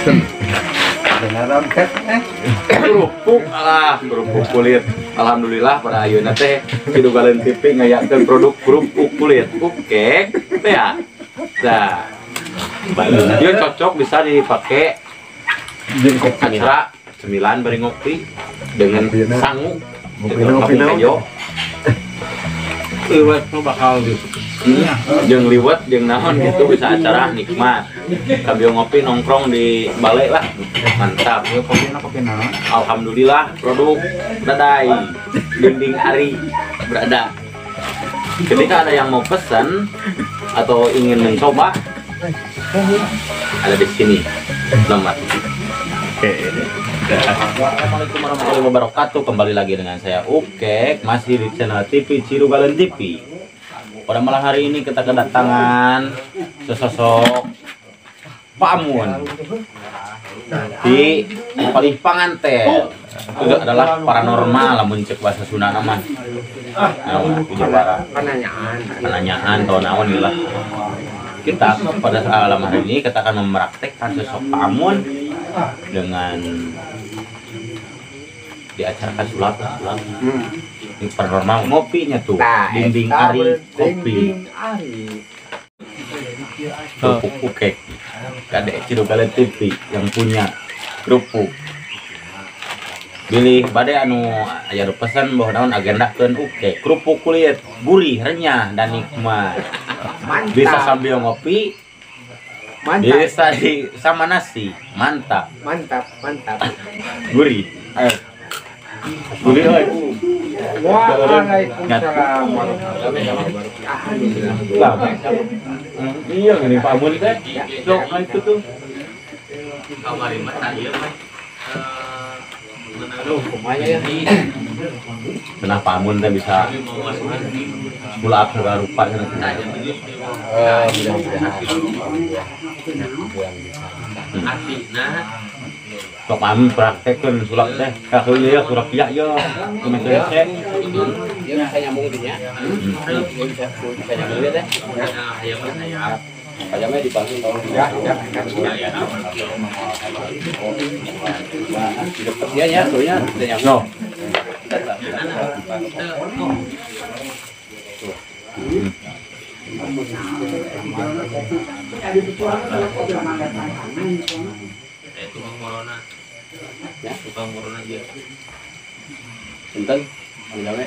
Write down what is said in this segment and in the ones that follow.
Beneran teh kerupuk lah, kerupuk kulit. Alhamdulillah pada ayeuna teh Cidugaleun TV ngayakeun produk kerupuk kulit. Oke, teh ya. Nah, dia cocok bisa dipakai acara cemilan bari ngopi dengan sangu. Ngopi kejo. Liwet nu bakal gitu. Jeung liwet jeung naon gitu bisa acara nikmat. Sambil ngopi nongkrong di balai lah. Mantap. Kopi naon? Alhamdulillah produk Dadai Dinding Ari berada. Ketika ada yang mau pesan atau ingin mencoba, ada di sini nomor. Oke. Assalamualaikum warahmatullahi wabarakatuh. Kembali lagi dengan saya Ukek, masih di channel TV Cidugaleun TV. Pada malam hari ini kita kedatangan sesosok Pak Amun di Palih Panganten. Itu adalah paranormal lamun cek bahasa Sunda nama. Nah, penanyaan atau naon lah. Kita pada malam hari ini kita akan mempraktekkan sosok Pak Amun dengan diacarkan sulap sulap. Ini paranormal ngopinya tuh. Nah, Dinding Ari kopi. Kerupuk Ukek. Kadek Cidugaleun TV yang punya kerupuk. Bilih bade anu aya nu pesen bahwa naon agendakeun Ukek kerupuk kulit gurih, renyah dan nikmat. Mantap. Bisa sambil ngopi, mantap. Bisa di sama nasi, mantap. Mantap, mantap. Gurih. Gurih euy. Waalaikumsalam warahmatullahi wabarakatuh. Iya ngene Pak Amun teh. Sok itu tuh. Kamari mah tah ieu mah. Aduh, kumaha ya? Cenah Pak Amun teh bisa sulap segala rupa cenah. Mudah-mudahan artina sok Amun praktekkeun sulap teh. Ka ieu ya sulap ieu ya. Kumaha teh? Dia bisa nyambung dinya. Dia bisa nyambung dia teh. Nah, aya mah aya. Pajamnya dibantu tolong ya, ya. Iya ya, soalnya bisa nyambung. No. Tukang corona. Ya, tukang corona dia. Punten, Pajamnya.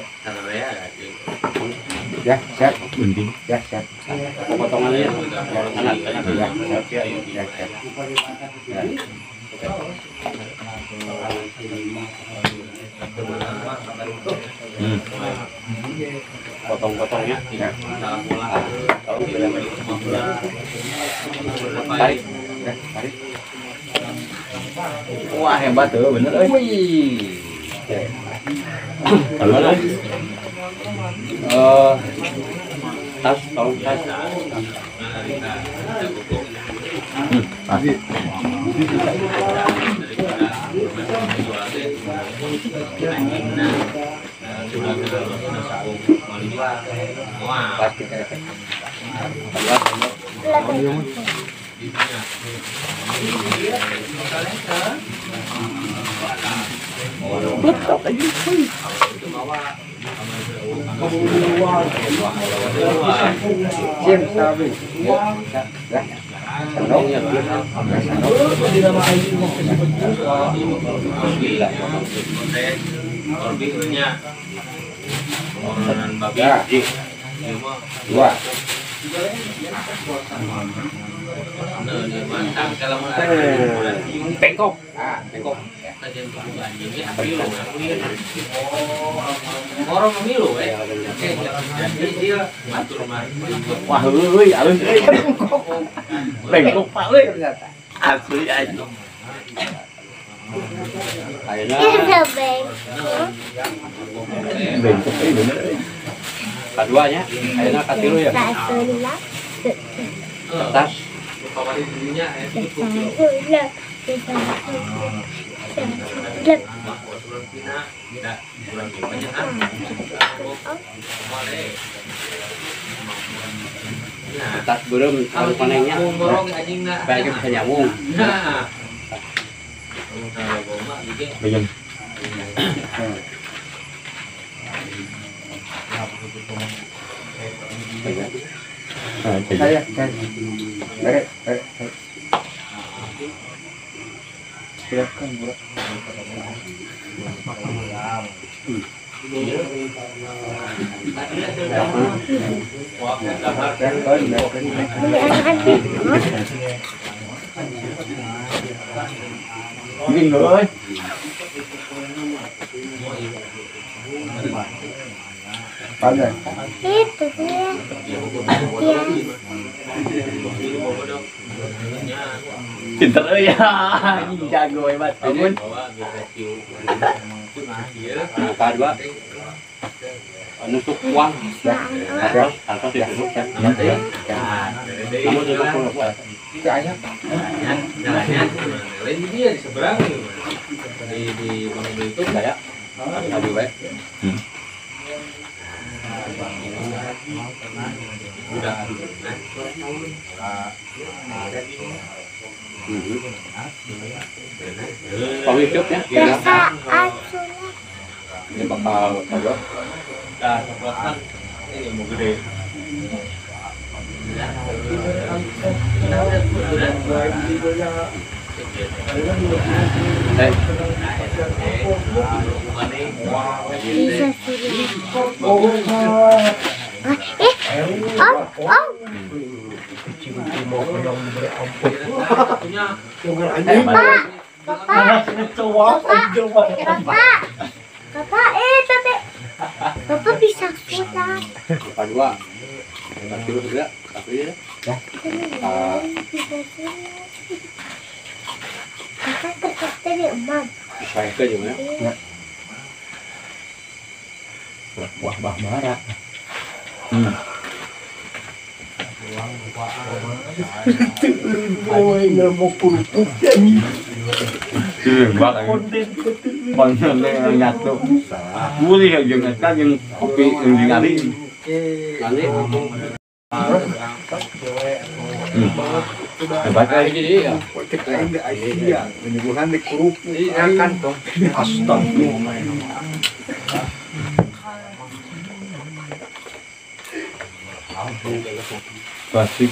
Ya, siap. Penting. Ya, siap. Potongannya ya. Anak, ya, siap, ya, ya, siap. Ya. Potong-potongnya. Ya. Tarik. Ya, tarik. Wah, hebat tuh, bener euy. Wih. Halo. Tas, tolong tas. Plastik efek. Letak aja. Dua. Bengkok. Bengkok. Wah, euy, alus euy. Bengkok Pak euy ternyata. Asli aja. Ayeuna bengkok euy bener euy. Kaduanya, ayeuna katilu ya. Kertas. Kertas belum kalau panennya. Baiknya bisa nyambung. Bayang. Saya, saya. Silakan, Bro. Gini loh. Itu dia. Pinter ya, ini jago hebat. Amun. Kedua. Nusuk uang. Atau ditusuk ya. Kamu tusuk uang. Jalannya lain dia di seberang di Bang itu kayak tadi we. Udah. Pangitup ya. Ini bakal kagak. Dah sebelah ini mau gede. Bapak bisa sholat. Bapak dua. Kaki lu juga, kaki ya. Bisa sholat. Bapak terkata di emam. Saya ke juga ya. Wah, bah marah. Nyatu. Gurih jeung eta jeung kopi jeung ningali. Hebat jadi ya. Iya, menyuguhan di kerupuk akan toh. Astagfirullah. Plastik.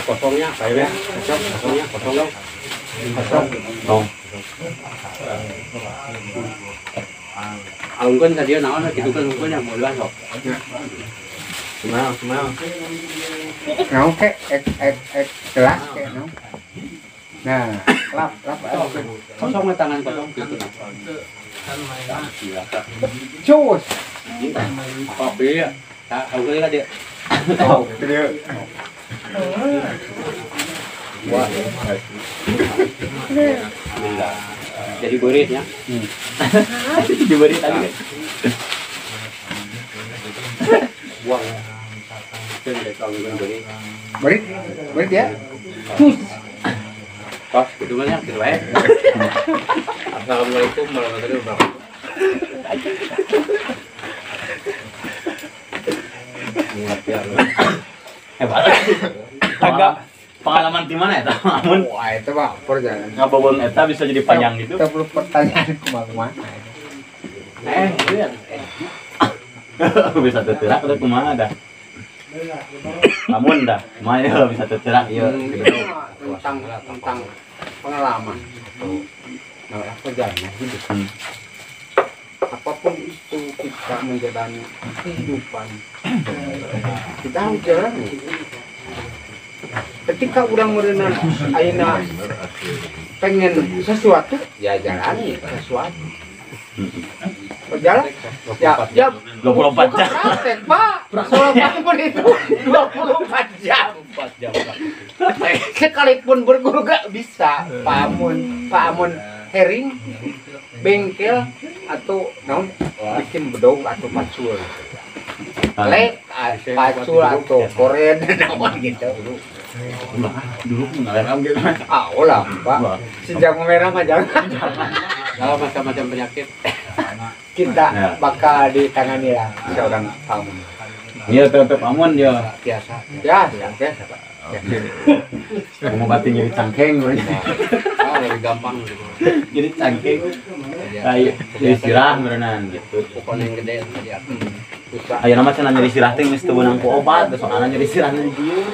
Kosongnya, kayaknya kosong, kosongnya kosong dong. Kosong. Dong. Alungkeun ka dieu naon kitu kan hungkulnya moal sok. Kumaha, kumaha. Naon ke ek ek ek gelas ke naon. Nah, lap lap kosong tangan kosong gitu. Cus. Kopi ya. Tak alungkeun ka dieu. Oh, dieu. Wah. Jadi berit ya. Jadi berit tadi. Buang. Berit, berit ya. Cus. Pas gitu mah ya, gitu wae. Assalamualaikum warahmatullahi wabarakatuh. Hebat. Agak pengalaman di mana eta? Amun. Wah, itu mah perjalanan. Ngabobon eta bisa jadi panjang gitu. Kita perlu pertanyaan kumaha-kumaha. Iya. Bisa terterak atau kumaha dah. Amun dah, kumaha ya bisa terterak ieu. Tentang tentang pengalaman. Nah, perjalanan hidup. Apapun itu kita menjalani kehidupan, kita harus jalani. Ketika orang merenang ayeuna pengen sesuatu, ya jalani sesuatu. Berjalan, ya, ya 24 jam. Praktek, Pak. Sholat pun itu 24 jam. 24 jam. Sekalipun berguru gak bisa. Pak Amun, Pak Amun hering, bengkel, atau naon bikin bedog atau pacul. Lek pacul atau koren naon gitu. Dulu mengalir gitu. Ah, ulah, Pak. Sejak merah mah jangan. Kalau macam-macam penyakit kita bakal ditangani lah seorang tamu. Iya, tetap amun ya. Biasa. Ya, biasa, Pak. Mengobati nyeri cangkeng. Ah, lebih gampang gitu. Jadi cangkeng. Kayak nyeri sirah meureunan gitu. Pokoknya yang gede ya. Ayo nama cenah nyeri sirah teh geus teu meunang ku obat, soalna nyeri sirah nu dieu.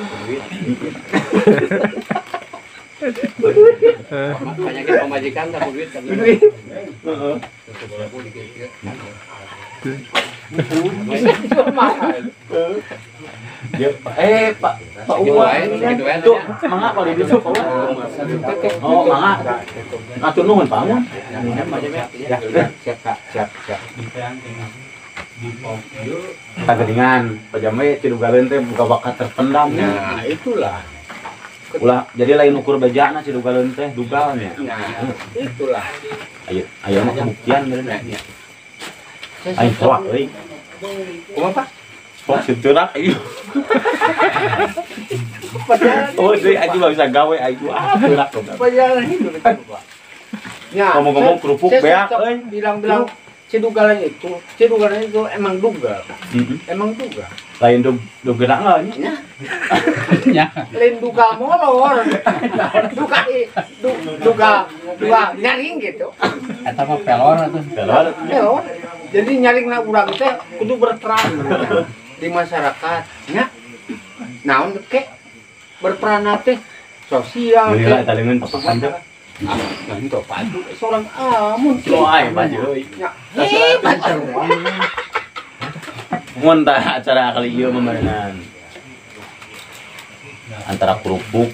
Penyakit pemajikan tak duit kan. Duit. Heeh. Ya, Pak Pak Uwan tuh mangga kalau di Pak Uwan. Oh, mangga. Atur nuhun Pak Uwan. Ya, siap Kak, siap, siap. Kageningan, pajame Cidugaleun teh buka bakat terpendam. Nah, itulah. Ulah jadi lain ukur bejana Cidugaleun teh dugalnya. Nah, itulah. Ayo, ayo mah kebuktian bener. Aing soak euy. Kumaha, Pak? Soak seuteurah ieu. Oh, deui aing mah bisa gawe aing ah teurak. Perjalanan hidup itu, Pak. Ya, ngomong-ngomong kerupuk beak euy. Bilang-bilang Cidugaleun itu emang dugal. Emang dugal. Lain dugal nya. Nya. Lain dugal molor. Duga duga duga nyaring gitu. Eta mah pelor atuh. Pelor. Pelor. Jadi nyaringna urang teh kudu berperan di masyarakat nya. Naon ke berperan teh sosial. Meuli eta leungeun papakan teh. Ah, itu padu seorang amun. Oh, ai baju euy. Eh, baju. Mun tah acara kali ieu memerenan. Antara kerupuk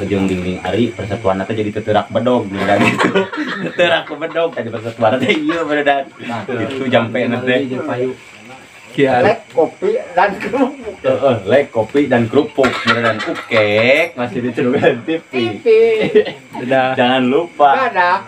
jeung dingding ari persatuan teh jadi teteurak bedog beneran gitu. Teteurak bedog tadi persatuan teh ieu beneran. Itu jampe teh. Lek kopi dan kerupuk. Heeh, lek kopi dan kerupuk beneran ukek masih di Cidugaleun TV. Dadah. Jangan lupa. Dadah.